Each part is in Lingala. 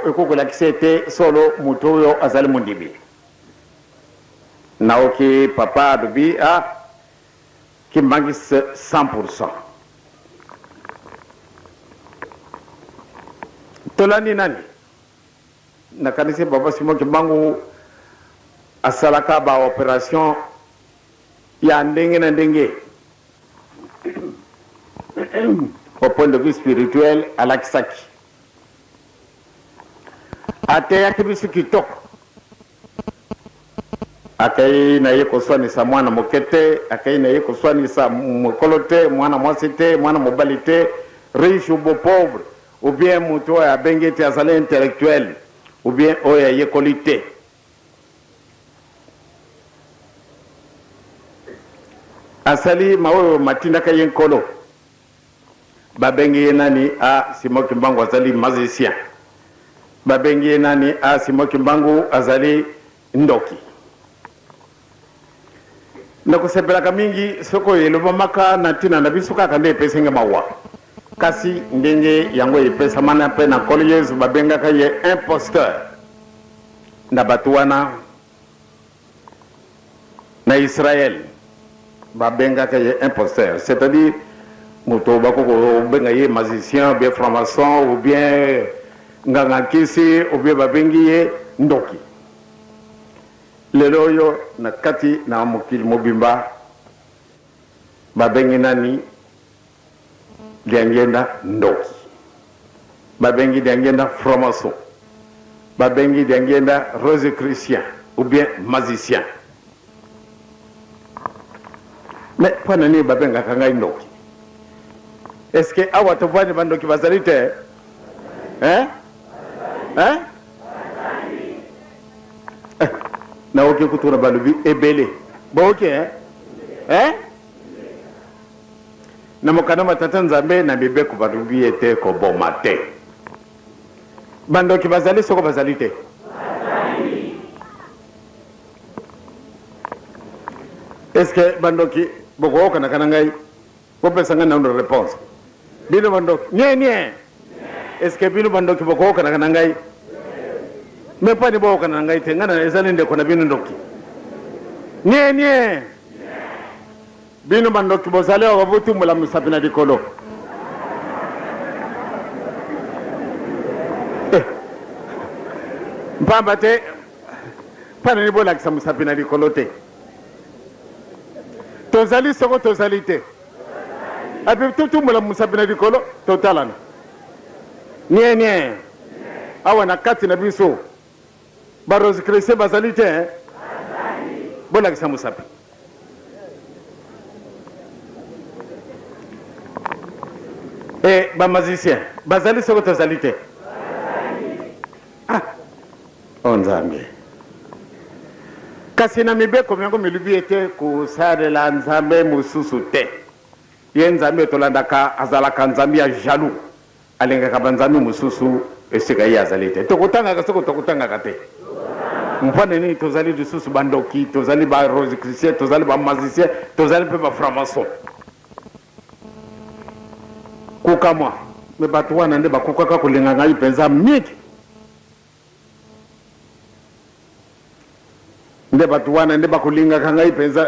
ekoki kolakisa ete solo moto oyo azali mondimi. Naoki papa alobi ah Kimbanguiste 100%. Tolandi nani? Nakanisi papa Simon Kimbangu asalaka ba operation ya ndenge na ndenge au point de vue spirituel alakisaki. Ateyaki biso kitoko. Akei na ye koswanisa mwana moke te, akei na ye koswanisa mokolo te, mwana mwasi te, mwana mobali te, riche ou pauvre, ou bien moto oyo abengi ete azali intellectuel, ou bien oyo ayekoli te. Asali maoyo matindaka ye Nkolo. Babengi ye nani? Ah, Simon Kimbangu azali magicien. Babengi ye nani? Ah, Simon Kimbangu azali ndoki. Nakosepelaka mingi soki oyo elobamaka na ntina na biso kaka nde epesi ngai mawa. Kasi ndenge yango epesamana mpe na Nkolo Yesu, babengaka ye imposteur na bato wana. Na Israël ba bengaka ye imposteur c'est à dire moto bako ko benga ye magicien ou bien franc maçon ou bien nganga nkisi ou bien ba bengi ye ndoki. Lelo oyo na kati na mokili mobimba ba bengi nani Diangienda ndoki. Babengi Diangienda franc-maçon. Babengi Diangienda rosicrucien ou bien magicien. Mais pona nini babengaka ngai ndoki? Est-ce que awa tovandi bandoki bazali te? Hein? Hein? Eh, naoki kutuna balobi ebele. Boyoki hein? Hein? Na mokanda mwa Tata Nzambe na mibeko balobi ete koboma te. Bandoki bazali soko bazali te? Est-ce que bandoki bokoyokanaka na ngai? Bopesa ngai nano reponse. Bino bandoki, nie nie. Est-ce que bino bandoki bokoyokanaka na ngai? Mais mpo ani boyokana na ngai te? Ngai na ezali ndeko na bino ndoki. Nie nie. Bino ba ndoki bozali awa botumbola mosapi na likolo. Eh. Mpamba te mpo na nini bolakisa mosapi na likolo te? Tozali soko tozali te? Api totumbola mosapi na likolo totalana. Nie nie. Awa na kati na biso Ba Rosicruciens bazali te hein? Bolakisa mosapi. Et ba magiciens bazali soko tozali te? Ah, oh Nzambe. Kasi na mibeko myango milubi ete kosalela Nzambe mosusu te. Ye Nzambe tolandaka azalaka Nzambe ya jaloux. Alingaka ba nzambe mosusu esika ye azali te. Tokotangaka soko tokotangaka te? Mpo na nini tozali lisusu ba ndoki, tozali ba rosicruciens, tozali ba magiciens, tozali mpe ba franc-maçons? Kokamwa, mais bato wana nde bakokaka kolinga ngai mpenza mingi. Nde bato wana nde bakolingaka ngai mpenza.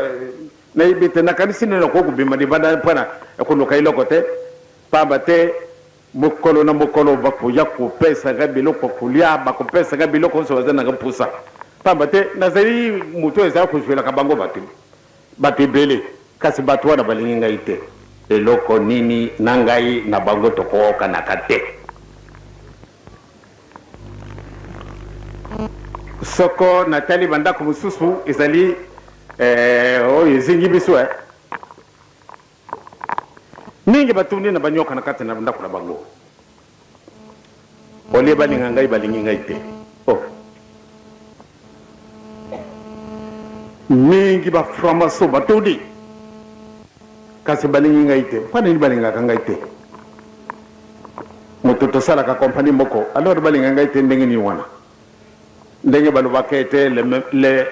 Nayebi te, nakanisi nde nakoki kobima libanda mpo na koluka eloko te, mpamba te mokolo na mokolo bakoya kopesa ngai biloko ya kolia, bakopesa ngai biloko nyonso bazali na yango mposa, mpamba te nazali moto oyo ezali kozwelaka bango bato, bato ebele, kasi bato wana balingi ngai te. Eloko nini na ngai na bango tokoyokanaka te? Soko natali bandako mosusu ezali eh, oyo ezingi biso eh. Mingi batundi na banyoka na kati na ndako na bango. Olie balinga ngai balingi ngai te. Oh. Mingi ba franc-maçon batondi kasi balingi ngai te. Mpo nini balingaka ngai te? Moto tosalaka compagnie moko alors balinga ngai te ndenge nini wana? Ndenge balobaka ete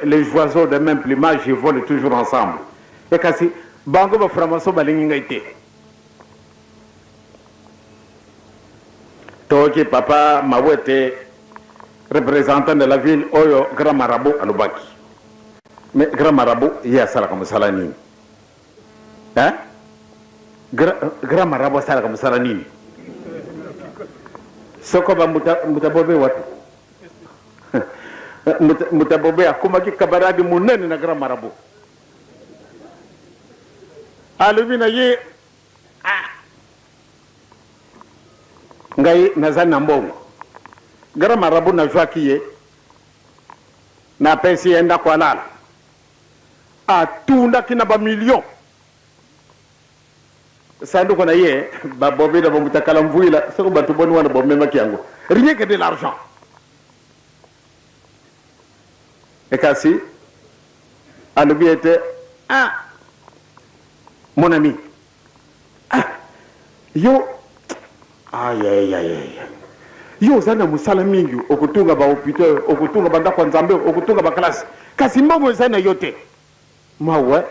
les oiseaux de même plumage ils volent toujours ensemble. E kasi bango ba franc-maçon balingi ngai te. Toyoki papa Mawete. Representant de la ville oyo grand marabout alobaki. Mais grand marabout ye asalaka mosala nini? Hein? Grand, grand marabout asalaka mosala nini? Soko ba mbuta, mbuta bobe wapi? Mbuta, mbuta bobe akomaki camarade monene na grand marabout. Alobi na ye ah, Ngai nazali na mbongo. Grand marabout nazuaki ye napesi ye ndako alala. Atundaki na ba millions. Sanduku na ye ba bobi na ba mutakala mvuila soko batu boni wana bomemaki yango. Rien que de l'argent. Et kasi alobi ete ah mon ami Ah yo ayayayaya yo oza na mosala mingi okotunga ba hopitaux okotunga ba ndako ya nzambe okotunga ba classe kasi mbongo eza na yo te mawa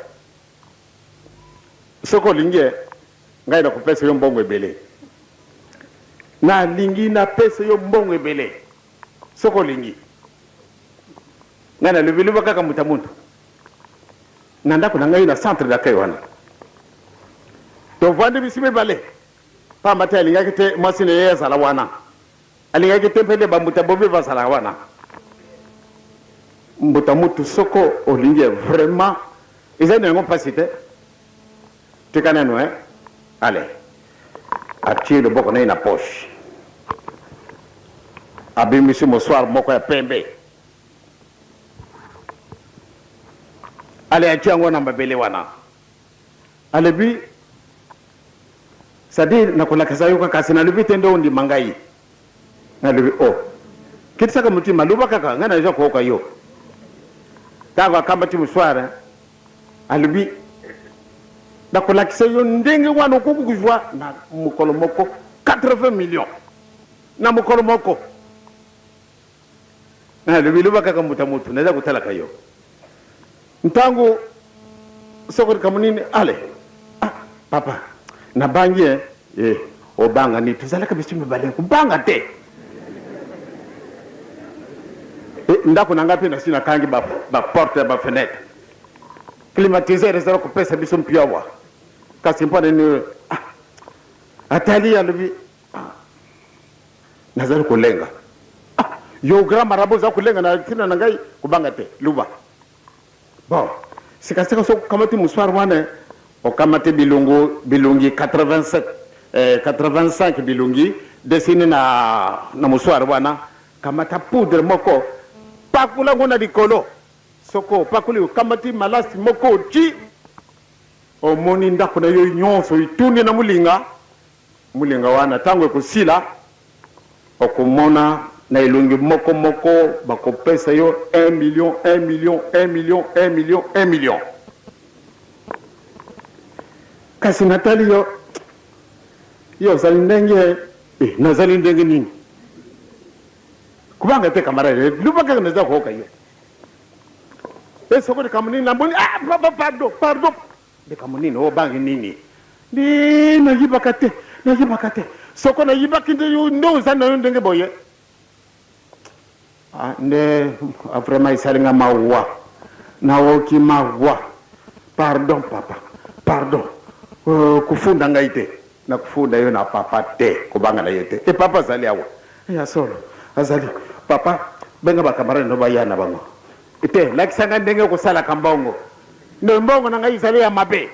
soki olingi ngai nakopesa yo mbongo ebele nalingi napesa yo mbongo ebele soki olingi ngai nalobi loba kaka moto ya muntu Na ndako na ngai na centre d'accueil wana. Tovandi biso mibale, pamba te alingaki te mwasi na ye azala wana. Alingaki te mpe nde ba mbuta bobe bazala wana. Mbuta mutu soko olingi ye vraiment, ezali na yango mpasi te. Tika nanu hein. Allez. Atie loboko na ye na poche. Abimisi mouchoir moko ya pembe. Ale atie yango na mabele wana. Alobi, c'est-à-dire nakolakisa yo kaka, kasi nalobi te nde ondima ngai. Nalobi, oh, kitisaka motima, loba kaka, ngai naza koyoka yo. Ntango akambati mouchoir, alobi, nakolakisa yo ndenge wana okoki kozwa na mokolo moko 80 millions. Na mokolo moko. Nalobi, loba kaka mbuta mutu, naza kotalaka yo. Ntango soko likambo nini, ale ah, papa nabangi eh. Eh, obanga nini? Tozalaka biso mibale, kobanga te. Eh, ndako na ngai mpe nasi nakangi ba, ba porte ya ba fenetre, climatiseur ezala kopesa biso mpio awa, kasi mpo na nini? Ah, atali alobi Ah, nazali kolenga. Ah, yo grand marabout oza kolenga na ntina na ngai, kobanga te, luba. Bon, sikasika soki okamati mouchoir wana, okamati bilungu bilungi 87 eh, 85 bilungi desine na, na mouchoir wana, kamata poudre moko pakula yango na likolo. Soko opakoli, okamati malasi moko oti, omoni ndako na yo nyonso itundi na molinga. Molinga wana tango ekosila, okomona na elongi moko moko bakopesa yo un million, un million, un million, un million, un million. Kasi natali yo, yo ozali ndenge eh, nazali ndenge nini? Kobanga te camarade, loba kaka naza koyoka yo. E soko likambo nini namoni, ah papa pardon, pardon. Likambo nini obangi nini? Nde nayibaka te, nayibaka te. Soko nayibaki nde yo nde oza na yo ndenge boye. Ah, nde ah, vraiment esali nga mawa. Naoki mawa. Pardon papa, pardon. Uh, kofunda ngai te. Nakofunda yo na papa te, kobanga na ye te. E papa azali awa. Ya solo, azali. Papa, benga ba camarades no baya na bango. Te, lakisa ngai ndenge okosalaka mbongo. Nde mbongo na ngai ezali ya mabe.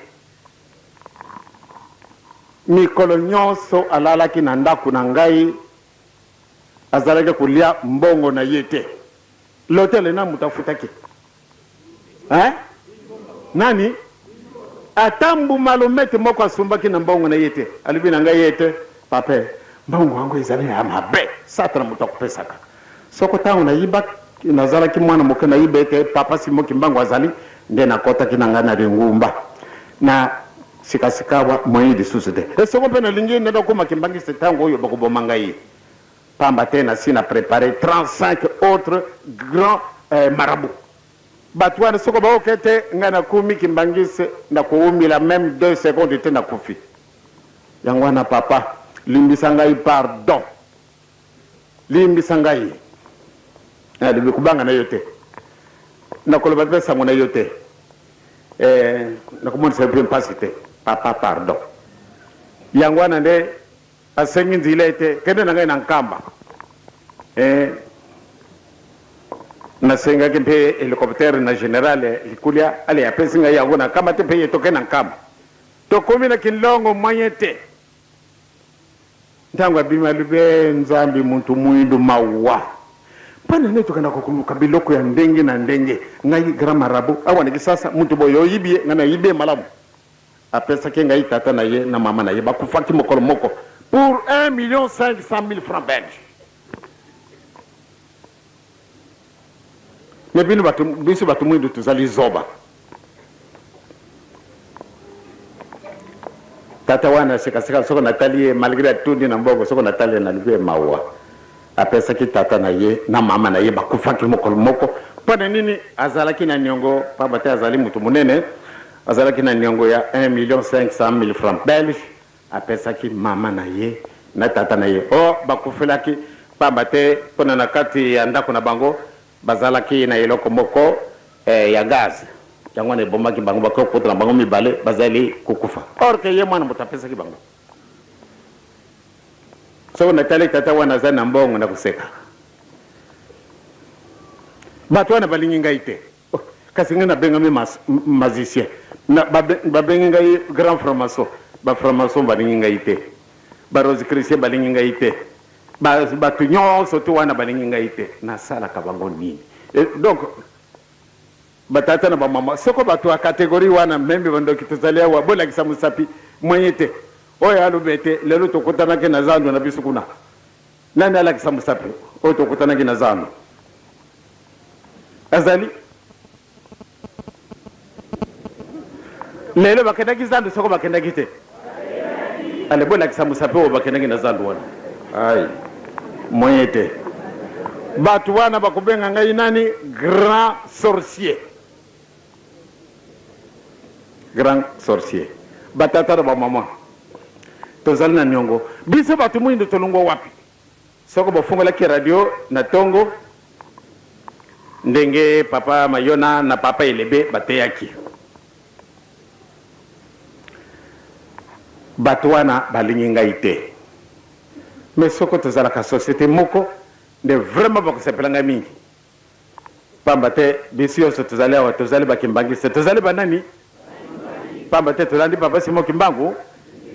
Mikolo nyonso alalaki na ndako na ngai, azalaki kolia mbongo na ye te. L'hotel na moto afutaki? Hein? Nani? Ata mbuma lomete moko asumbaki na mbongo na ye te. Alobi na ngai ete, Papa, mbongo yango ezali ya mabe. Satana moto akopesaka. Soko tango nayiba, nazalaki mwana moke, nayiba ete Papa Simon Kimbangu azali, nde nakotaki na ngai na lingumba. Na sika-sikawa, moyen lisusu te. E soko mpe nalingi nde nakoma kimbangiste tango oyo bakoboma ngai. Pamba te nasi na preparer 35 autres grands marabouts. Batu wana soko baoka ete ngai nakomi kimbangiste, nakowumela meme deux secondes te, nakufi. Yango wana papa, limbisa ngai pardon. Limbisa ngai. Alobi kobanga na yo te, nakoloba mpe sango na yo te, eh, nakomonisa yo mpe mpasi te. Papa pardon. Yango wana nde asengi nzila ete kende na ngai na Nkamba. Eh, nasengaki mpe helicoptère na general Likulia, ale apesi ngai yango na Nkamba te mpe ye toke na Nkamba. Tokomi na Kinlongo moyen te. Ntango abimi alobi, Ee Nzambe, moto moindo, mawa! Mpo na nini tokendaka koluka biloko ya ndenge na ndenge? Ngai grand marabout awa na Kisasa, moto boye oyibi ye, ngai nayibi ye malamu. Apesaki ngai tata na ye na mama na ye, bakufaki mokolo moko pour 1.500.000 francs belges. Mais bino bato, biso bato mwindu tozali zoba. Tata wana sekaseka soko natali ye malgre atondi na mbongo soko natali ye nalobi ye mawa. Apesaki tata na ye na mama na ye bakufaki mokolo moko. Mpo na nini azalaki na niongo? Pamba te azali moto monene, azalaki na niongo ya 1.500.000 francs belges. Apesaki mama na ye na tata na ye oyo bakufelaki, pamba te kuna na kati ya ndako na bango bazalaki na eloko moko ya gaz, yango wana ebomaki bango, bakoki kokutana bango mibale bazali kokufa, or que ye mwana moto apesaki bango. Soki natali tata wana azali na mbongo, nakoseka. Bato wana balingi ngai te. Oh, kasi ngai nabengami magicien, na babengi ngai grand franc-maçon, ba franc-maçon balingi ngai te, ba rosicrucien balingi ngai te, ba bato nyonso tu wana balingi ngai te, nasalaka bango nini? Et donc ba tata na ba mama, soko bato ya categorie wana meme bandoki tozali awa, bolakisa mosapi moyen te. Oyo aloba ete lelo tokutanaki na zando na biso kuna, nani alakisa mosapi oyo tokutanaki na zando? Azali lelo bakendaki zando soko bakendaki te? Ale bolakisa mosapi oyo bakendaki na zando wana. Ai, moyen te. Bato wana bakobenga ngai nani? Grand sorcier. Grand sorcier. Batata na bamama, tozali na niongo. Biso bato mwindo tolongwa wapi? Soko bofungolaki radio na tongo ndenge papa Mayona na papa Elebe bateyaki, bato wana balingi ngai te. Mais soko tozalaka societe moko nde vraiment bakosepela ngai mingi. Pamba te biso yonso tozali awa tozali ba kimbanguiste. Tozali ba nani? Pamba te tolandi papa Simon Kimbangu.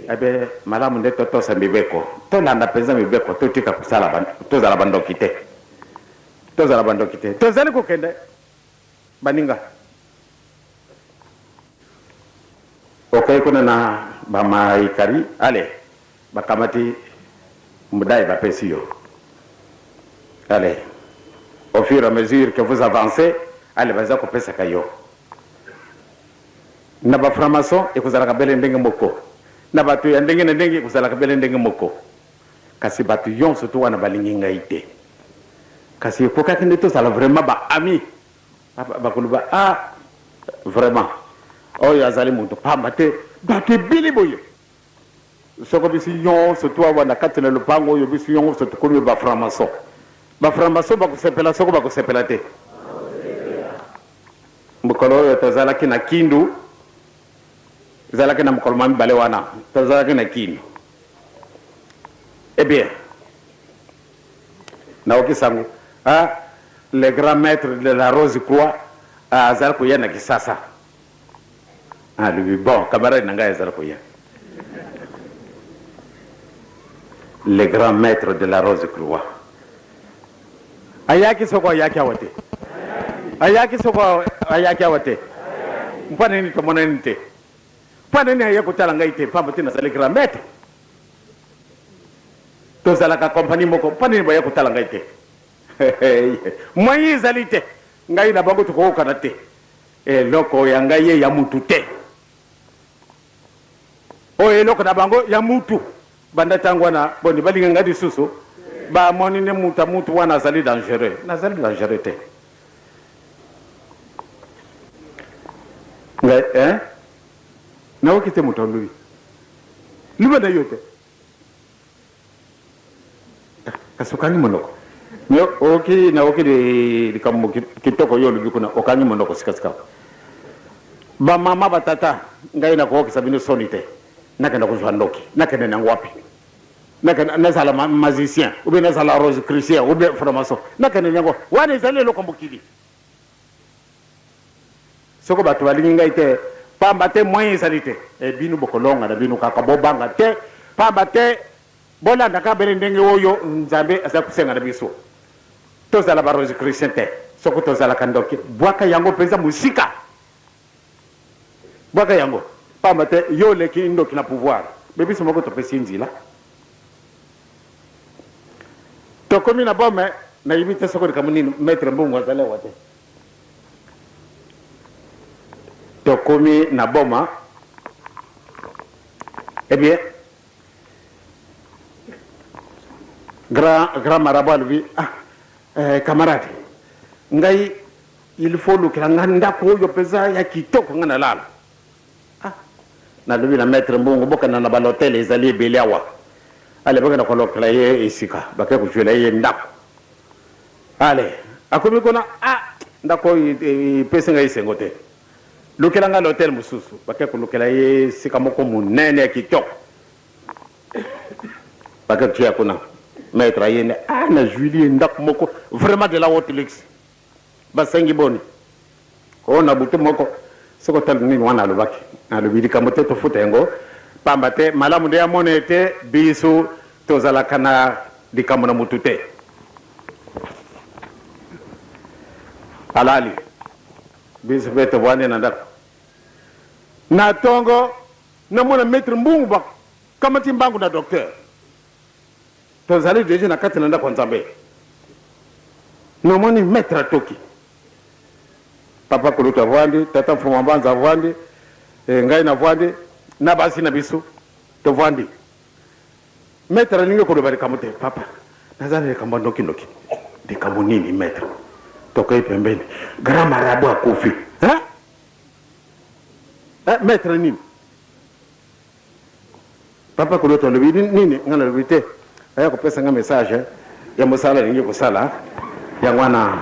Eh bien, malamu nde totosa mibeko, tolanda penza mibeko, totika kosala ba, tozala ba ndoki te, tozala ba ndoki te. Tozali kokende baninga. Okei kuna na ba Mahikari, allez, Bakamati mdaye bapesi yo allez au fur et à mesure que vous avancez allez baza kopesaka yo na ba franc maçon ekozalaka bele ndenge moko na bato ya ndenge na ndenge ekozalaka bele ndenge moko kasi bato yonso to wana balingi ngai te kasi ekokaki nde tozala vraiment ba amis bakoloba ah vraiment oyo azali moto pamba te bato ebele boye Soko biso nyonso tu awa na kati na lopango oyo, biso nyonso tokomi ba franc-maçon. Ba franc-maçon bakosepela soko bakosepela te? Mokolo oyo tozalaki na Kindu, ezalaki na mokolo mwa mibale wana, tozalaki na Kindu. Eh bien, naoki sango, ah, le grand maître de la Rose Croix azali koya na Kisasa. Alobi bon camarade na ngai azali koya. Le grand maître de la Rose Croix. Ayaki soko ayaki awa te. Ayaki soko ayaki awa te. Mpo na nini tomonani te? Mpo na nini aye kotala ngai te? Pamba te nazali grand maître. Tozalaka compagnie moko. Mpo na nini boye kotala ngai te? Moyen ezali te. Ngai na bango tokokokana te. Eloko ya ngai ye ya mutu te. Oyo eloko na bango ya mutu. Banda tango wana boni balinga ngai lisusu? Ba moni nde mutu ya mutu wana azali dangereux. Nazali dangereux te. Ngai hein? Nayoki te mutu alobi. Loba na yo te. Kasi okangi monoko. Mais oyoki nayoki likambo kitoko yo olobi kuna okangi monoko sikasika. Ba mama ba tata ngai nakoyokisa bino soni te nakenda kozwa ndoki nakende nango wapi? Nakenda nazala magicien ou bien nazala rosicrucien ou bien franc-maçon nakende nango wana ezali eloko ya mokili. Soko bato balingi ngai te, pamba te moyen ezali te. E bino bokolonga na bino kaka, bobanga te, pamba te bolanda kaka bele ndenge oyo Nzambe azali kosenga na biso. Tozala ba Rosicruciens te. Soko tozalaka ndoki, bwaka yango mpenza mosika. Bwaka yango, pamba te yo oleki ndoki na pouvoir. Mais biso moko topesi ye nzila. Tokomi na bome, nayebi te soko likambo nini, Maitre Mbungu azali awa te. Tokomi na boma, eh bien, grand, grand marabout alobi, ah, eh, camarade, ngai il faut olukela ngai ndako oyo mpenza ya kitoko ngai nalala. Ah, nalobi na maitre Mbungu, bokenda na ba l'hotel ezali ebele awa. Ale, bokenda kolokela ye esika, bake kozwela ye ndako. Ale, akomi kuna, ah, ndako oyo epesi ngai esengo te. Lukela ngai l'hotel mosusu. Bake kolukela ye esika moko monene ya kitoko. Bake kotia kuna. Maître aye nde, ah, nazwili ye ndako moko vraiment de la haute luxe. Basengi boni? Oh, na butu moko, soki otali nini wana alobaki. Alobi likambo te, tofuta yango pamba te. Malamu nde amona ete biso tozalaka na likambo na mutu te. Alali, biso pe tovandi na ndako. Na tongo, namona maitre Mbungu bakamati mbangu na docteur. Tozali dejà na kati na ndako ya Nzambe. Namoni maitre atoki. Papa kulutu avandi, tata Mfuma Mbanza avandi, eh, ngai navandi, na basi na biso tovandi. Maitre alingi koloba likambo te. Papa, naza na likambo ya ndoki-ndoki. Likambo nini, maitre? Tokei pembeni. Grand marabout akufi. Hein? Eh, maitre nini? Papa kulutu alobi nini? Nga nalobi te. Aya kopesa nga message ya mosala alingi kosala. Yango wana.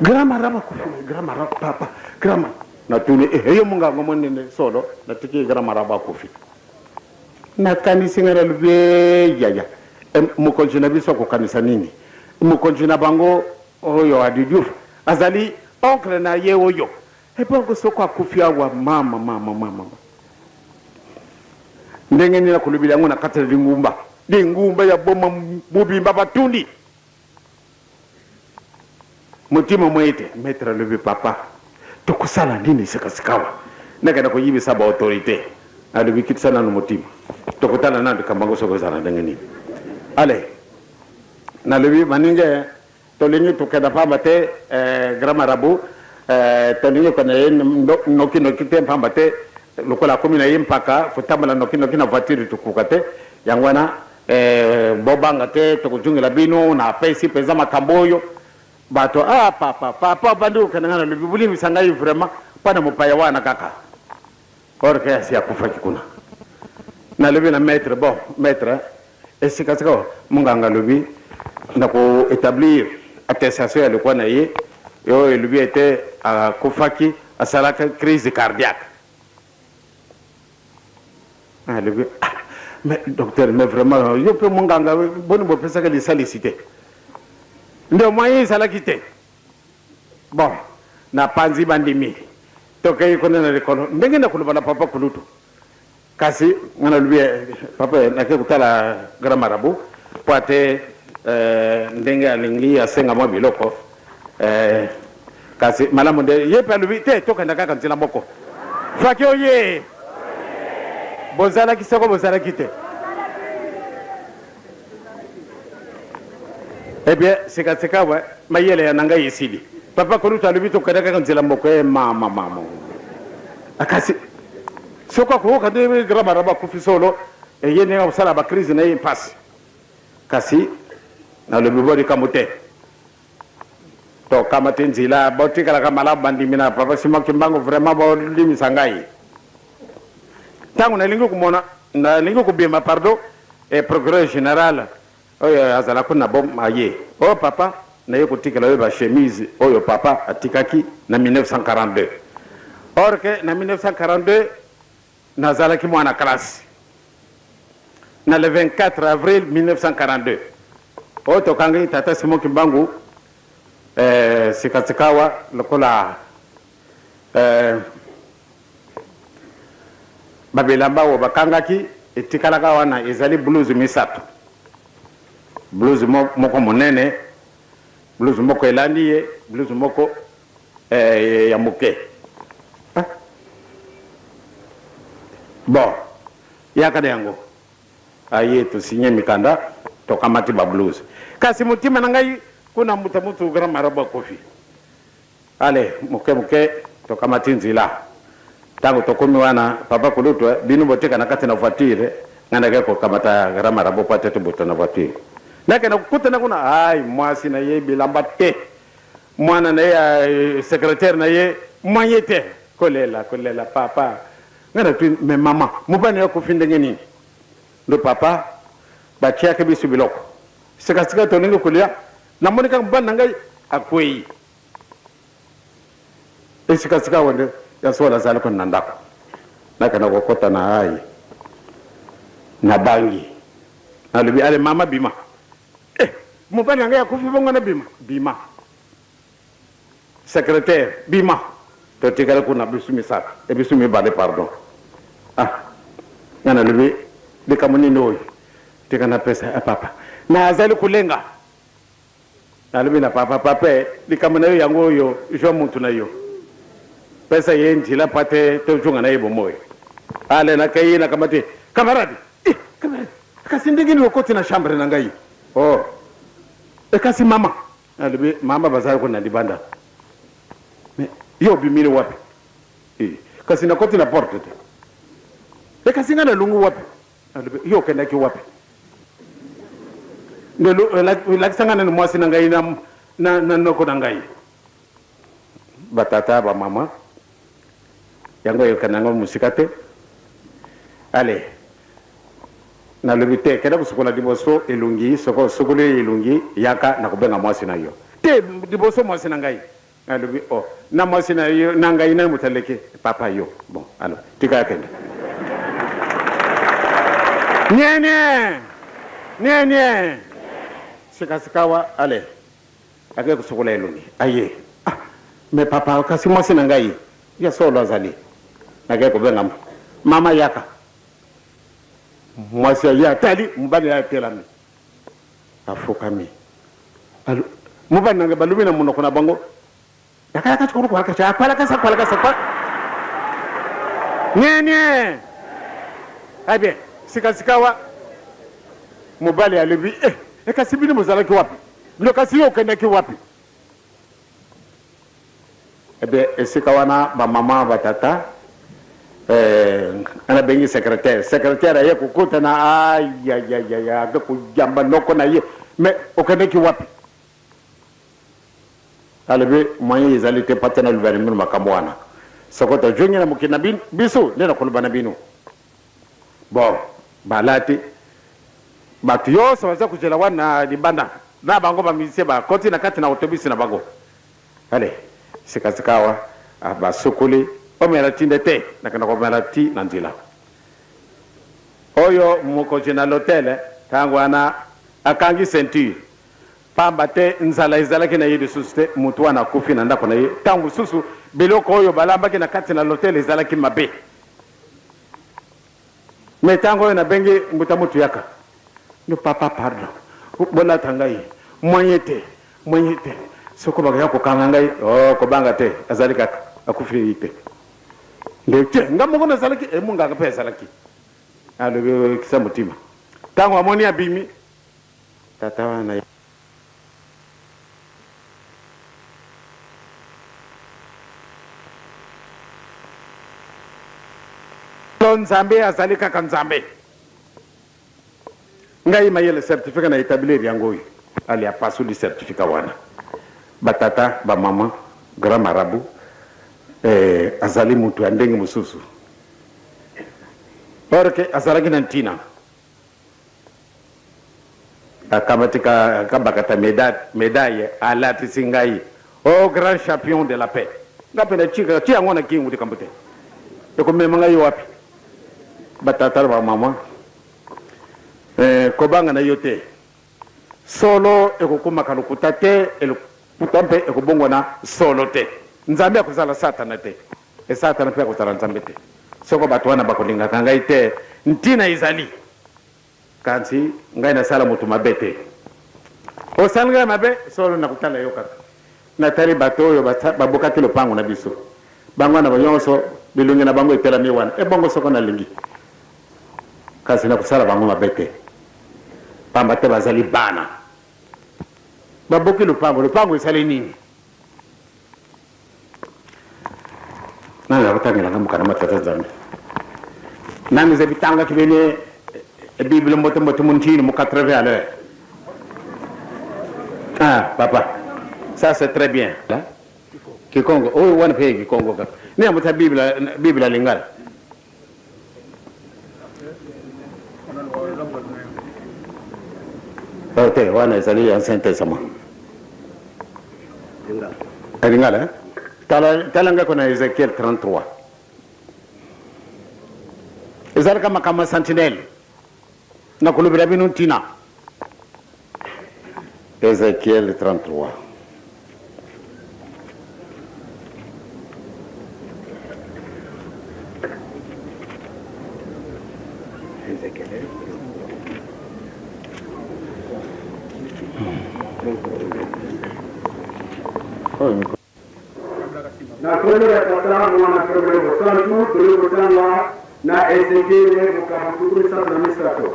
Grand marabout akufi. Grand marabout, papa. Grand marabout. Natuni, eh, yo monganga omoni nini solo? Natiki grand marabout akufi. Nakanisi nga nalobi, eh, yaya. Eh, mokonzi na biso akokanisa nini? Mokonzi na bango oyo Adi Diouf azali oncle na ye oyo. Ebongo soko akufi awa mama mama mama. Ndenge nini nakolobela yango na kati ya lingumba? Lingumba ya boma mobimba batundi. Motima mwa ete maître alobi papa tokosala nini sikasikawa? Nakenda koyebisa ba autorite. Alobi kitisa nanu motima, tokotala nanu likambo yango soki ezala ndenge nini. Ale nalobi baninga tolingi tokenda pamba te eh, grand marabout eh, tolingi kokenda ye noki noki te pamba te lokola akomi na ye mpaka kotambola noki noki na voiture tokoka te yango wana Eh, bobanga te, tokozongela bino. Napesi mpenza makambo oyo bato. Ah, papa, papa, obandi kokende. Ngai nalobi, bolimbisa ngai vraiment mpo na mopaya wana kaka. Or ke asi akufaki kuna. Nalobi na maître, bon maître, esika sika monganga alobi na ko etablir attestation ya lokwa na ye oyo elobi ete akufaki, asalaka crise cardiaque. Alobi, ah, mais docteur, mais vraiment yo mpe monganga, boni bopesaka lisalisi te? Nde moyen ezalaki te. Bon, napanzi bandimi, tokei kuna na likolo ndenge na koloba na papa kulutu. Kasi nga nalobi, eh, papa, nake kotala grand marabout po ate eh, ndenge alingi asenga mwa biloko eh, kasi malamu nde ye mpe alobi te, tokenda kaka nzela moko. Faki oye! Bozalaki soko bozalaki te? Eh bien, sika-sika we mayele ya na ngai esili. Papa kulutu alobi tokenda kaka nzela moko. E mama mama, kasi soki akoyoka nde grand marabout akufi solo, eye ndenge akosala ba crise na ye mpasi. Kasi nalobi bo likambo te, tokamati nzela, botikalaka malamu bandimi na papa Simon Kimbangu. Vraiment bolimisa ngai ntango nalingi komona, nalingi kobima, pardon, e procureur général. Oyo azala kuna bom aye. Oh papa, naye kotikela yo ba chemise oyo papa atikaki na 1942. Or que na 1942 nazalaki mwana classe. Na le 24 avril 1942 oyo tokangaki tata Simon Kimbangu eh, sikasikawa lokola eh, Ba bilamba oyo bakangaki etikalaka wana ezali blouse misato, blouse moko monene, blouse moko elandi ye, blouse moko ya moke. Ah. Bon, yaka na yango. Aye to signer mikanda, tokamati ba blouse. Kasi motima na ngai kuna mbuta mutu grand marabout akufi. Allez, moke moke tokamati nzela. Tango tokomi wana, papa kulutu, bino botika na kati na voiture, ngai nake kokamata grand marabout po ate tobuta na voiture. Nakenda kokutana kuna, ai mwasi na ye bilamba te, mwana na ye ya secretaire na ye moyen te, kolela kolela papa. Ngai natuni, mais maman, mobali na yo akufi ndenge nini? Ndo papa, batiaki biso biloko. Sika sika tolingi kolia, Namoni kaka mobali na ngai akweyi. Esika sikawa nde ya solo azali kuna na ndako. Nakenda kokota na ayi. Nabangi. Nalobi, ale mama bima. Eh, mobali na ngai akufi bongo nabima? Bima. Secretaire, bima. Totikali kuna biso misato, eh biso mibale pardon. Ah, ngai nalobi likambo nini oyo? Tika napesa ya papa. Nazali kolenga. Nalobi na papa, papa eh, likambo na yo yango oyo, zwa mutu na yo. Pesa ye nzela mpo ate tozonga na ye bomoi. Ale nakei nakamati camarade. Eh, camarade, kasi ndenge nini okoti na chambre na ngai? Oh. Eh, kasi mama. Nalobi mama bazali kuna libanda. Mais yo obimili wapi? Eh, kasi nakoti na porte te. Eh, kasi ngai nalongwi wapi? Alobi, yo okendaki wapi? Nde lakisa ngai nanu mwasi na ngai na, na, na noko na ngai. Batata, bamama, yango eyokana yango mosika te. Ale, nalobi te, kenda kosukola liboso elongi, soko osukoli elongi, yaka nakobenga mwasi na yo. Te, liboso mwasi na ngai. Alobi oh na mwasi na yo na ngai nani moto aleki papa yo bon alors tika akende nie nie nie nie sika sikawa ale ake kosukola elongi aye ah mais papa kasi mwasi na ngai ya solo azali nake kobenga mama yaka mwasi aye atali mobali ya atelami Afukami. Alo, mobali na ngai balobi na monoko na bango, Nie, nie. Eh bien, sika sikawa mobali alobi, eh, eh, kasi bino bozalaki wapi? Bino kasi yo okendaki wapi? Eh bien, esika wana ba mama ba tata eh, nga nabengi secretaire. Secretaire aye kokota na ayayayaya ake koyamba noko na ye, mais okendeki wapi? Alobi moyen ezali te pate naloba na bino makambo wana, soko tozongi na mokili na biso nde nakoloba na bino. Bon, balati bato yonso baza kozela wana libanda na bango ba musicien bakoti na kati na autobus na bango. Allez, sika sikawa basukoli omela ti nde te, nakenda komela ti na nzela. Oyo mokonzi na l'hotel tango wana akangi ceinture pamba te nzala ezalaki na ye lisusu te, mutu wana akufi na ndako na ye. Tango mosusu biloko oyo balambaki na kati na l'hotel ezalaki mabe. Mais tango oyo nabengi mbuta mutu yaka no papa pardon bolata ngai moyen te moyen te soko bakoya kokanga ngai oh kobanga te azali kaka akufi te nde te nga moko nazalaki e munganga mpe azalaki alobi kisa motima tango amoni abimi tata wana To Nzambe azali kaka Nzambe. Ngai mayele certificat na etablir yango oyo. Ale apasoli certificat wana. Ba tata, ba maman, grand marabout eh, azali mutu ya ndenge mosusu. Or que azalaki na ntina. Akamati ka kabakata medaille alatisi ngai oh grand champion de la paix. Nga pe natika tia yango na kingu likambo te. Ekomema ngai wapi? Ba tata na ba maman eh, kobanga na yo te. Solo ekokomaka lokuta te, lokuta mpe ekobongwana solo te. Nzambe akozala Satana te, e Satana mpe akozala Nzambe te. Soko bato wana bakolingaka ngai te, ntina ezali. Kasi ngai nasala moto mabe te. Osali ngai mabe, solo nakotala yo kaka. Natali bato oyo babukaki lopango na biso. Bango wana nyonso, bilongi na bango etelami wana. Ebongo soko nalingi? Kasi nakosala bango mabe te, pamba te bazali bana. Babuki lopango, lopango esali nini? Nani akotangela nga mokanda mwa Tata Nzambe? Nani ze bitangaki bene Bible mbote mbote muntini mu 80 à l'heure? Ah, papa, ça c'est très bien. Kikongo, oyo wana pe Kikongo kaka. Ni amuta Bible, Bible lingala. Oh, te wana ezali Ancien Testament. Lingala, eh? Tala, tala nga kona Ezekiel 33. Ezalaka makambo ya sentinelle. Nakolobela bino ntina. Ezekiel 33. Na nkombo ya Tata, Mwana mpe Molimo Mosantu, toyei kotanga na Ezekiele mokapo 33.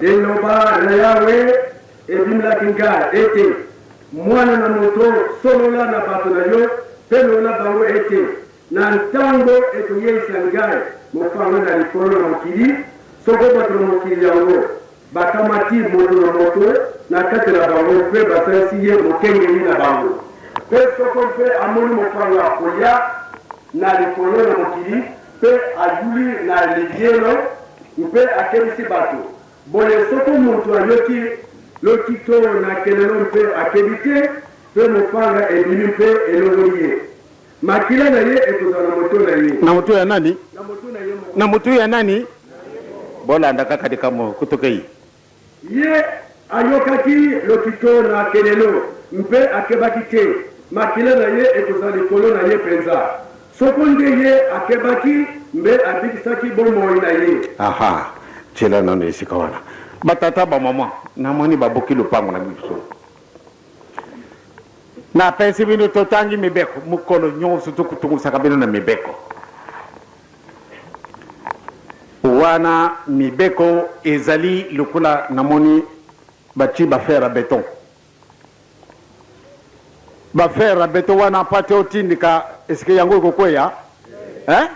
Liloba na Yawe ebimelaki ngai ete, Mwana na moto, solola na bato na yo mpe lola bango ete, Na ntango ekoyeisa ngai mopanga na likolo na mokili, soko bato na mokili yango Bakamati moto na moto na kati na bango mpe basalisi ye mokengeli na bango. Mpe soko mpe amoni mopanga koya na likolo na mokili, mpe ayuli na liyelo mpe akebisi bato, boye soko moto ayoki lokito na kelelo mpe akebi te, mpe mopanga ebimi mpe elongoli ye, makila na ye ekozala na moto na ye. Na moto ya nani? Na moto ya nani? Bolanda kaka likambo kutokei. Ye ayokaki lokito na kelelo mpe akebaki te, makila na ye ekozala likolo na ye mpenza. Soko nde ye akebaki, mbe abikisaki bomoi na ye. Aha, tiela nanu esika wana. Ba tata, ba maman, namoni babuki lopango na biso. Napesi bino totangi mibeko mokolo nyonso, tokutungusaka bino na mibeko wana. Mibeko ezali lokola namoni batie ba fer à beton, ba fer à beton wana mpo ate otindika esike yango ekokweya hein?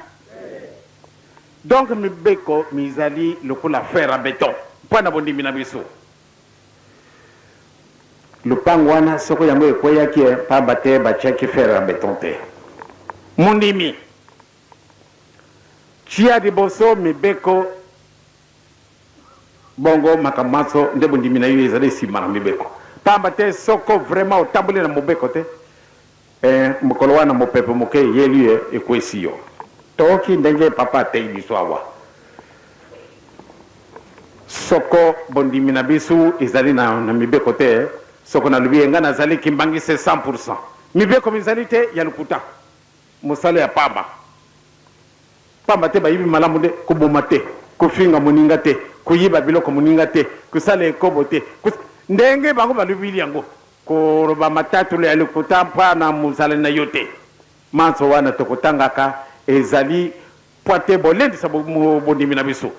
Donc mibeko mizali lokola fer à beton mpo na bondimi na biso. Lopango wana soko yango ekweyaki pamba te batiaki fer à beton te. Mondimi, tia liboso mibeko, bongo makambo manso nde bondimi na yo ezali sima na mibeko. Pamba te soko vraiment otamboli na mobeko te, eh, mokolo wana mopepe moke eyeli yo ekwesi yo. Toyoki ndenge papa ateyi biso awa. Soko bondimi na biso ezali na, na mibeko te, soko nalobi ye, ngai nazali kimbangiste 100 pour 100. Mibeko mizali te ya lokuta, mosala ya pamba. Pamba te bayebi malamu nde koboma te, kofinga moninga te, koyiba biloko moninga te, kosala ekobo te, kos. Ndenge bango balobili yango, koloba matatoli ya lokuta mpo na mozalani na yo te. Manso wana tokotangaka ezali Mpo te bolendisa bondimi na biso.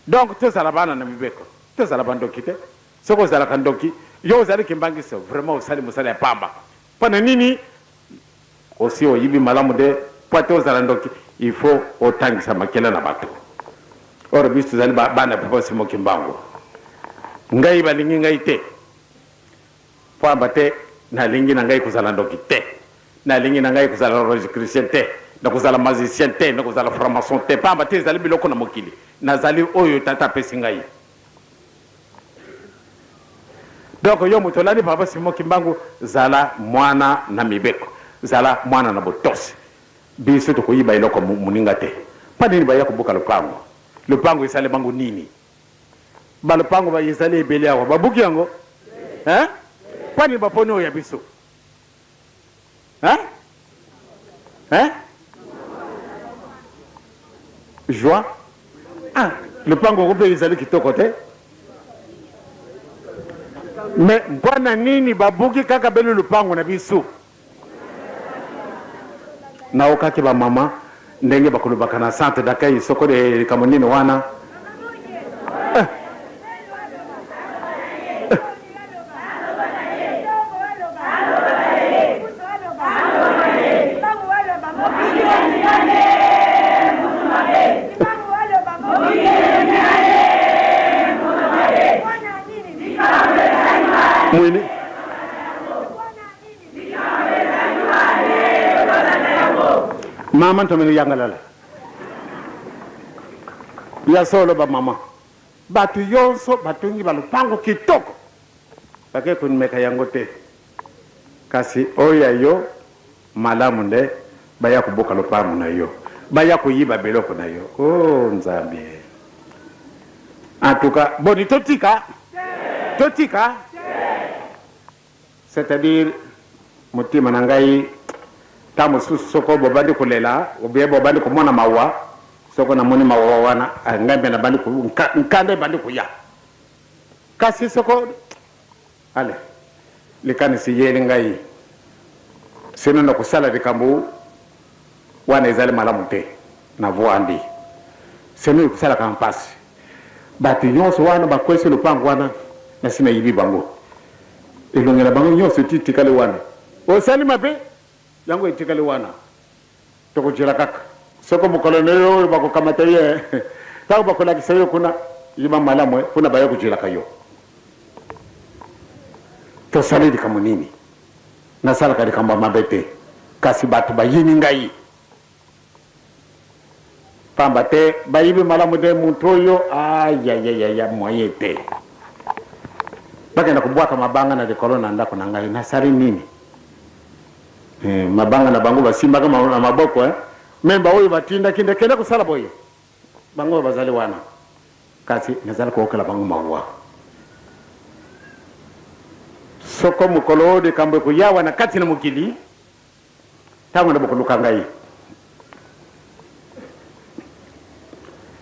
Donc tozala bana na mibeko, tozala ba ndoki te. Soki ozalaka ndoki, yo ozali kimbanguiste, vraiment osali mosala ya pamba. Mpo na nini? Osi oyibi malamu nde mpo te ozala ndoki, il faut otangisa makila na bato. Or biso tozali ba bana papa Simon Kimbangu. Ngai balingi ngai te. Pamba te nalingi na ngai kozala ndoki te, nalingi na ngai kozala rosicrucien te, nakozala magicien te, nakozala franc-maçon te, pamba te ezali biloko na mokili. Nazali oyo Tata apesi ngai. Donc yo moto olandi papa Simon Kimbangu, zala mwana na mibeko, zala mwana na botosi. Biso tokoyiba eloko moninga te. Mpa nini baya kobuka lopango? Lopango esali bango nini? Ba lopango ba ezali ebele awa, babuki yango? Hein? Mpa nini baponi oyo ya biso? Hein? Hein? Joie? Ah, lopango yango mpe ezali kitoko te. Mais mpo na nini babuki kaka belo lopango na biso? Naokaki ba mama ndenge bakolobaka na centre d'accueil soko likambo nini wana. Eh. Eh. Mwini. Mama ntomelo yangalala ya solo ba mama bato yonso batongi ba lopango kitoko bake komeka yango te kasi oyo ya yo malamu nde baya kobuka lopango na yo baya koyiba biloko na yo oh nzambe en tout cas boni totika totika C'est à dire motema na ngai tango mosusu soko bobandi kolela ou bien bobandi komona mawa, soko namoni mawa wana ngai mpe nabandi nkanda ebandi koya. Kasi soko allez likanisi eyeli ngai sinon nakosala likambo wana ezali malamu te navuandi sinon ekosalaka mpasi. Bato nyonso wana bakwesi lopango wana nasi nayibi bango. Elongi na bango nyonso etitikali wana. Osali mabe, yango etikali wana. Tokojela kaka. Soko mokolo na yo oyo bakokamata ye, ntango bakolakisa yo kuna, yeba malamu eh, kuna baye kojelaka yo. Tosali likambo nini? Nasalaka likambo ya mabe te, kasi bato bayini ngai. Pamba te bayibi malamu te mutu oyo ayayayaya moyen te. Bakenda kobwaka mabanga na likolo na ndako na ngai nasali nini? Eh, mabanga na bango basimbaka na maboko eh. Me baoyo batindaki nde kende kosala boye, bango oyo bazali wana, kasi nazali koyokela bango mawa. Soko mokolo oyo likambo ekoyawa na kati na mokili, Ntango nde bokoluka ngai.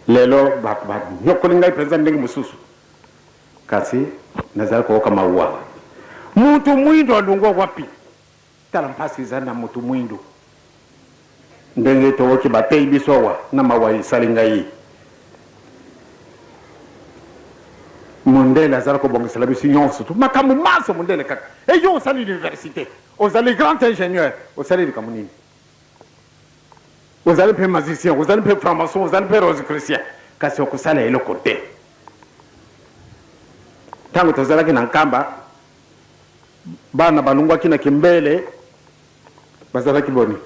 Lelo bato banyokoli ngai mpenza ndenge mosusu, kasi nazali koyoka mawa. Moto mwindo alongwa wapi? Tala mpasi eza na moto mwindo. Ndenge toyoki bateyi biso awa na mawa esali ngai. Mondele azali kobongisela biso nyonso tu makambo manso, mondele kaka. E yo osali universite, Ozali grand ingenieur, osali likambo nini? Ozali mpe magicien, ozali mpe franc-maçon, ozali mpe rosicrucien, kasi okosala eloko te. Ntango tozalaki na Nkamba, bana balongwaki na Kimbele, bazalaki boni?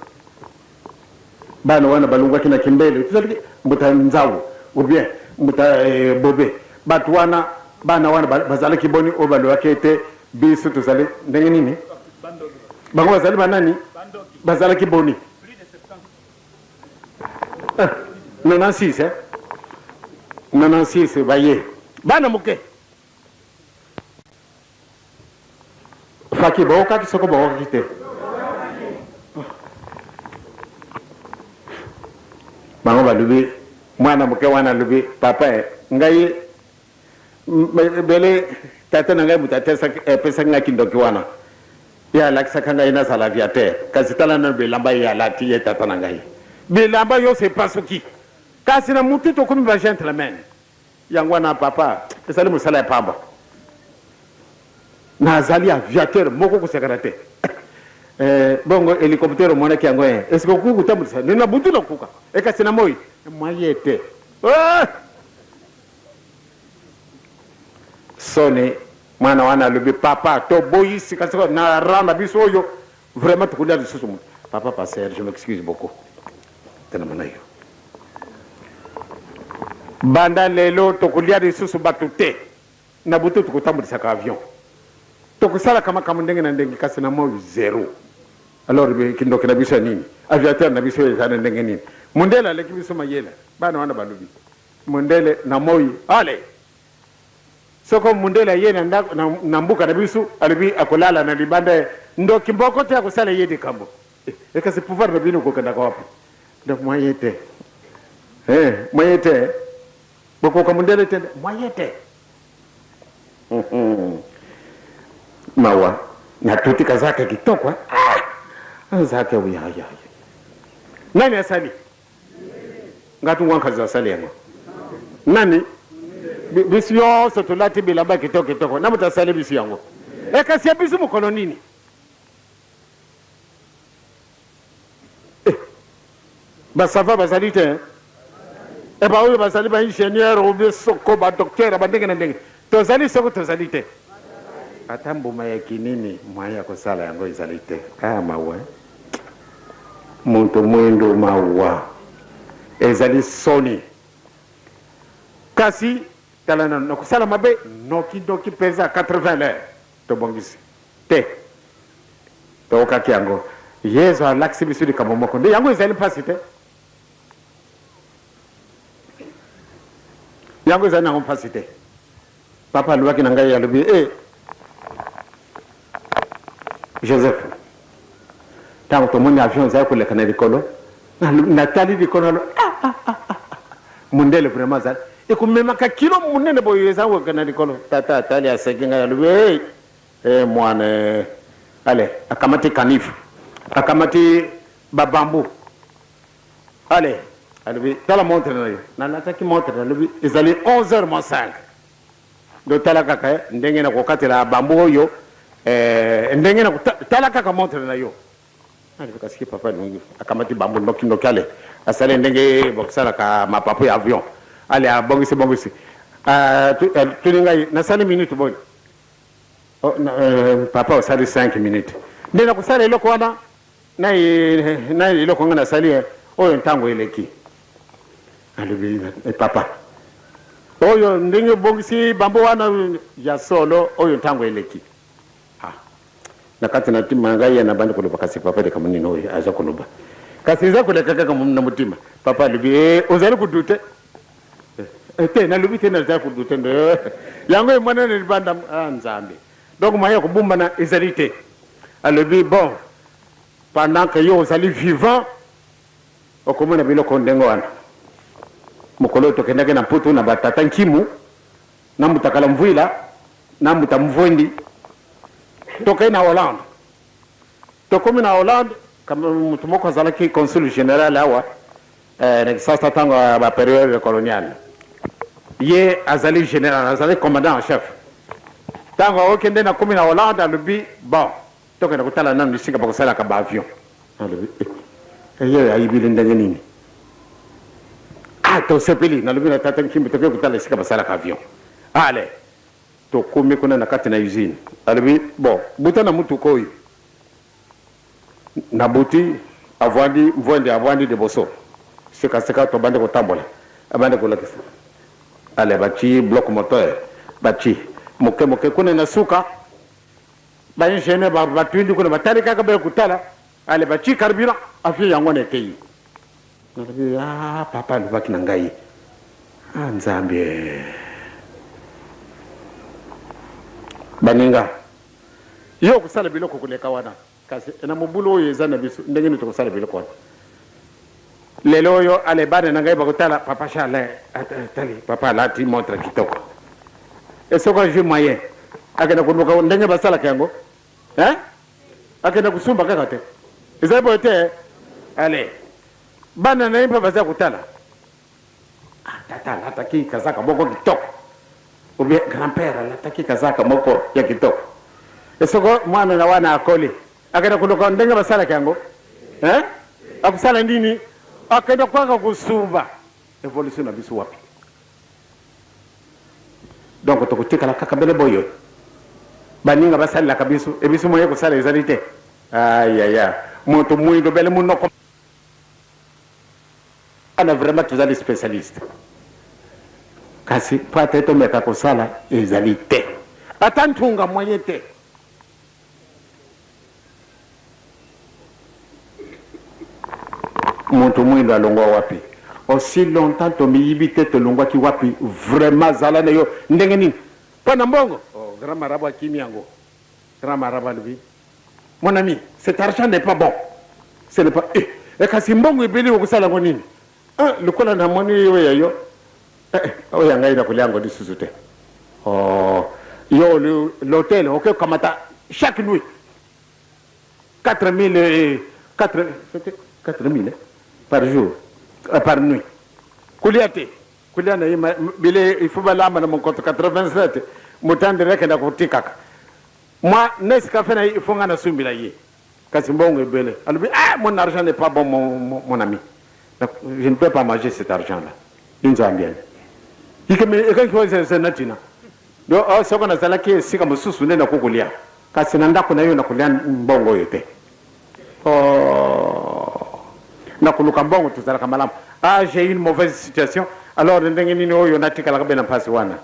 Bana wana balongwaki na Kimbele, tozalaki mbuta Nzau ou bien mbuta eh, Bobe. Bato wana, bana wana bazalaki boni oyo balobaki ete Biso tozali ndenge nini? Bango bazali banani? Bazalaki boni? 96 eh? 96 baye bana moke faki baokaki soko baokaki te bango balobi mwana moke wana alobi papa eh, ngai Ebele tata na ngai moto apesaki ngai kindoki wana, ye alakisaka ngai nazala aviateur, kasi tala nanu bilamba ye alati, ye tata na ngai, bilamba yonso epasuki, kasi na mutu tokomi ba gentleman. Yango wana papa, ezali mosala ya pamba, nazali aviateur moko kosakana te. Eh, bongo helicoptère omonaki yango eh, est-ce que okoki kotambwisa na butu nakoka, eh, kasi na moi moyen te. Ah! Soni mwana wana alobi papa toboyi sika sika na rang na biso oyo vraiment tokolia lisusu moto papa pasteur je m'excuse beaucoup tena mona yo banda lelo tokolia lisusu bato te na butu tokotambolisaka avion. Tokosalaka makambo ndenge na ndenge kasi na moi zero. Alors kindoki na biso ya nini? Aviateur na biso eza na ndenge nini? Mundele aleki biso mayele. Bana wana balobi mundele na moi allez. Soko mundele aye na ndako na, na mboka na biso alobi akolala na libanda ndoki mboko te akosala ye likambo. E kasi pouvoir na bino kokendaka wapi? Donc moyen te. Eh, moyen te. Bokoka mundele te, moyen te. Mawa natuti kazaka kitoko eh? Ah! Nzake uyaya. Nani asali? Ngati ngwankazi asali yango. Nani? Biso nyonso tolati bilamba kitoko kitoko. Na moto asali biso yango. E kasi ya biso mokolo nini? Eh, basava bazali te eh? E baoyo bazali ba ingénieur ou bien soko ba docteur ba ndenge na ndenge tozali soko tozali te ata mbuma ya kinini moyen ya kosala yango ezali te. Ah, mawa moto mwindo, mawa ezali soni. Kasi tala nano nakosala mabe noki noki mpenza 80 l'heure tobongisi te. Toyokaki yango. Yezu alakisi biso likambo moko nde yango ezali mpasi te. Yango ezali nango mpasi te. Papa alobaki na ngai, alobi e eh, Joseph, ntango tomoni avion ezali koleka na likolo, natali likolo, alo ah, ah, ah, ah. Mondele vraiment azali ekomemaka kilo monene boye eza koleka na likolo. Tata atali, aseki ngai, alobi hey, Eh mwana eh. Allez, akamati canif, akamati ba bambou. Allez, alobi tala montre na yo. Nalataki montre, alobi ezali 11h moins 5. Donc tala kaka eh, ndenge na kokatela bambou oyo, eh, ndenge na tala kaka montre na yo. Alobi kasi papa alongi, akamati bambou noki noki, allez, asali ndenge bakosalaka mapapu ya avion. Allez, abongisi bongisi. Uh, tuni ngai nasali minute boni? Oh, eh, papa osali 5 minutes nde nakosala eloko wana na, na eloko nga nasali eh, oyo ntango eleki. Alobi eh, papa oyo ndenge obongisi bambo wana ya solo oyo ntango eleki. Ah, na kati na ntima ngai ye nabandi koloba kasi papa likambo nini oyo aza koloba kasi eza koleka kaka na motima. Papa alobi eh, ozali kodute Eh, te nalobi te naza kodute nde yango emonani libanda. Ah, Nzambe, donc moyen ya kobumbana ezali te. Alobi bon, pendant que yo ozali vivant okomona biloko ndenge wana. Mokolo oyo tokendaki na Mputu na batata Nkimu na Mutakala Mvuila na Mbuta Mvwendi, tokei na Hollande. Tokomi na Hollande, moto moko azalaki consul general awa Eh, na Kisasa tango ya ba periode coloniale, ye azali general, azali commandant en chef. Tango aoki nde nakomi na Hollande, alobi bon, tokende kotala nanu esika bakosalaka ba avion. Alobi eh, ye ayibili ndenge nini? Ah, tosepeli. Nalobi na tata Nkimbi, toke kotala esika basalaka avion. Ale tokomi kuna na kati na usine, alobi bon, buta na mutuka oyo. Na buti avandi mvwende avandi liboso sika sika tobandi kotambola abandi kolakisa ale batii bloc moteur batii moke moke kuna na suka ba ingenieur batindi kuna batali kaka baye kotala ale batii carburant avion yango wana ekeyi. Nalobi ah papa alobaki na ngai ah Nzambe baninga Yo okosala biloko koleka wana. Kasi na mobulu oyo eza na biso, ndenge nini tokosala biloko wana? Lelo oyo, ale bana na ngai bakotala papa Charles, tali papa alati montre kitoko. E soki azwi moyen, akenda koluka ndenge basalaka yango, hein? Akenda kosumba kaka te. Ezali boye te? Ale bana na ye mpe baza kotala. Ah, tata alataki kazaka moko kitoko, ou bien grand-père alataki kazaka moko ya kitoko. Esoko mwana na wana akoli, akenda koluka ndenge basalaka yango, hein? Akosala nini? Akenda kaka kosumba. Evolution na biso wapi? Donc tokotikala kaka bele boyo. Baninga basalelaka biso, e biso moye kosala ezali te. Ayaya, moto mwindo bele monoko. Wana vraiment tozali specialiste kasi po ata tomeka kosala ezali te ata ntunga moyen te. Moto mwindo alongwa wapi? Aussi longtemps tomiyibi te tolongwaki wapi? Vraiment zala na yo ndenge nini? Mpo na mbongo? Oh, grand marabout akimi yango. Grand marabout alobi, mon ami, cet argent n'est pas bon. Ce n'est pas eh, eh kasi mbongo ebele okosala yango nini? Ah, lokola namoni oyo ya yo, eh, eh, oyo ya ngai nakolia yango lisusu te. Oh, yo l'hôtel oke kokamata chaque nuit 4000 eh, 4 c'était 4000 eh, par jour, euh, par nuit. Kolia te. Kolia na ye bile il faut balamba na mokoto 87 motandele akenda kotikaka mwa Nescafe na ye il faut nga nasumbila ye kasi mbongo ebele alobi ah mon argent n'est pas bon mon, mon, mon ami je ne peux pas manger cet argent là inzambiani ikeme ekankiwazese na tina do oh, soko nazalaki esika mosusu nde nakoki kolia kasi na ndako na yo nakolia mbongo oyo te Oh, na koluka mbongo tozalaka malamu. Ah, j'ai une mauvaise situation. Alors ndenge nini oyo natikalaka be na mpasi wana?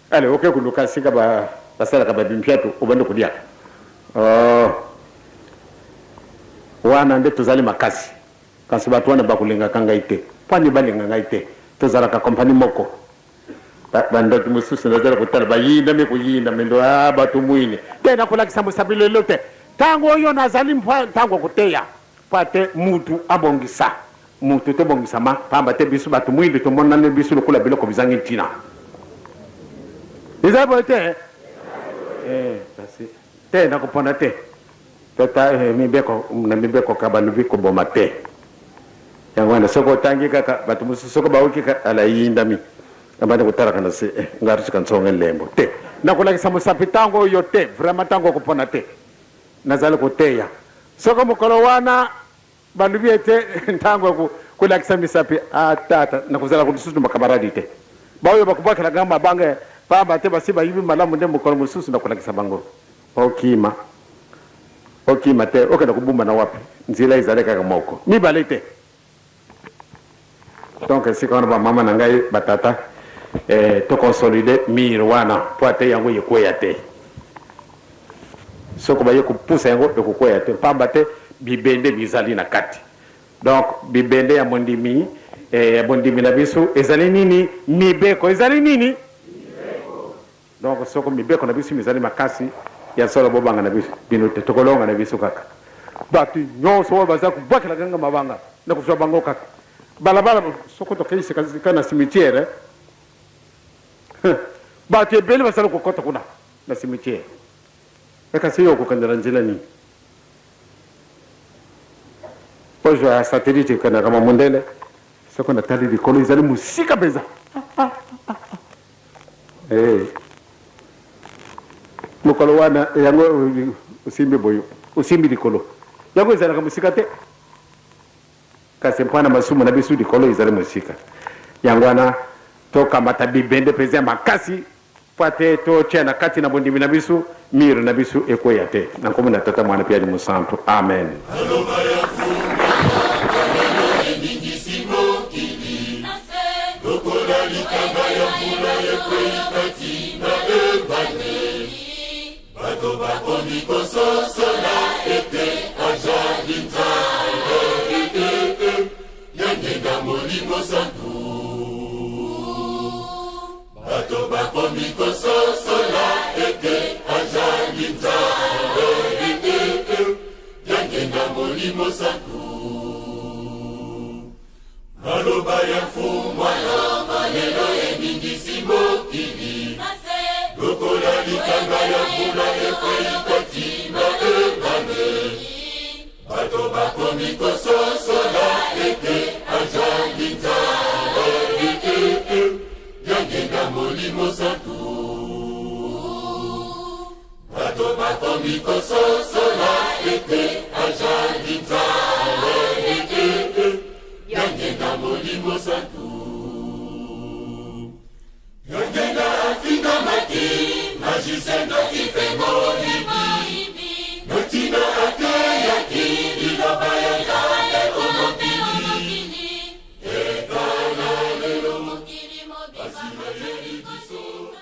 Allez, oke koluka sika ba basalaka ba bimpiatu obandi kolia. Oh. Wana nde tozali makasi. Kasi bato wana bakolingaka ngai te. Mpo ani balinga ngai te? Tozalaka kompani moko. Bandoki mosusu nazali kotala bayindami koyinda mendo ah, bato mwini te nakolakisa mosapi lelo te ntango oyo nazali mpo ntango koteya mpo te mutu abongisa mutu tobongisama pamba te biso bato mwindu tomonani biso lokola biloko bizangi ntina ezali boye te eh, kasi te nakopona te Tata eh, mibeko na mibeko ka balobi koboma te. Yango wana soki otangi kaka bato mosusu soki baoki kaka ala eyindami abandi kotalaka na se eh, nga arisuka nsonga elembo te nakolakisa mosapi ntango oyo te vraiment ntango okopona te nazali koteya soki mokolo wana balobi ete ntango ya kolakisa misapi ah, tata nakozala lisusu na bakamaradi te baoyo bakobwakela nga mabanga pamba te basi bayibi malamu nde mokolo mosusu nakolakisa bango Okima, okima te, okenda kobumba na wapi? Nzela ezali kaka moko, mibale te. Donc esika wana ba mama na ngai, ba tata, eh, to consolider mur wana po ate yango ekweya te. Soko baye kopusa yango ekokweya te, pamba te bibende bizali na kati. Donc bibende ya mondimi, eh, ya bondimi na biso ezali nini? Mibeko ezali nini? Donc soko mibeko na biso mizali makasi ya solo bobanga na biso bino te tokolonga na biso kaka bato nyonso oyo baza kobwakela ganga mabanga na kozwa bango kaka balabala soko tokei sika na cimetière eh? Bato ebele bazali kokota kuna na cimetière ekasi yo okokende na nzela nini ozwa satellite ekendaka ma mondele soko natali likolo ezali mosika mpenza. Eh. Mokolo wana yango osimbi boyo, osimbi likolo. Yango ezalaka mosika te. Kasi mpo na masumu na biso likolo ezali mosika. Yango wana tokamata bibende mpenza ya makasi mpo ate totia na kati na bondimi na biso mur na biso ekweya te. Na nkombo na Tata, Mwana mpe Elimo Santu. Amen. Lokola litanga ya mvula ekwei kati na ebale, bato bakomi kososola ete ajali Nzambe yangenda Molimo Santu. Bato bakomi kososola ete ajali Nzambe yangenda Molimo Santu. Maloba ya mfumu alongo lelo eningisi mokili lokola litanga ya mvula ekwei kati na ebale. Bato bakomi kososola ete ajali Nzambe yangenda Molimo Santu. Bato bakomi kososola ete ajali Nzambe yangenda Molimo Santu. Yangenda afingamaki magicien ndoki.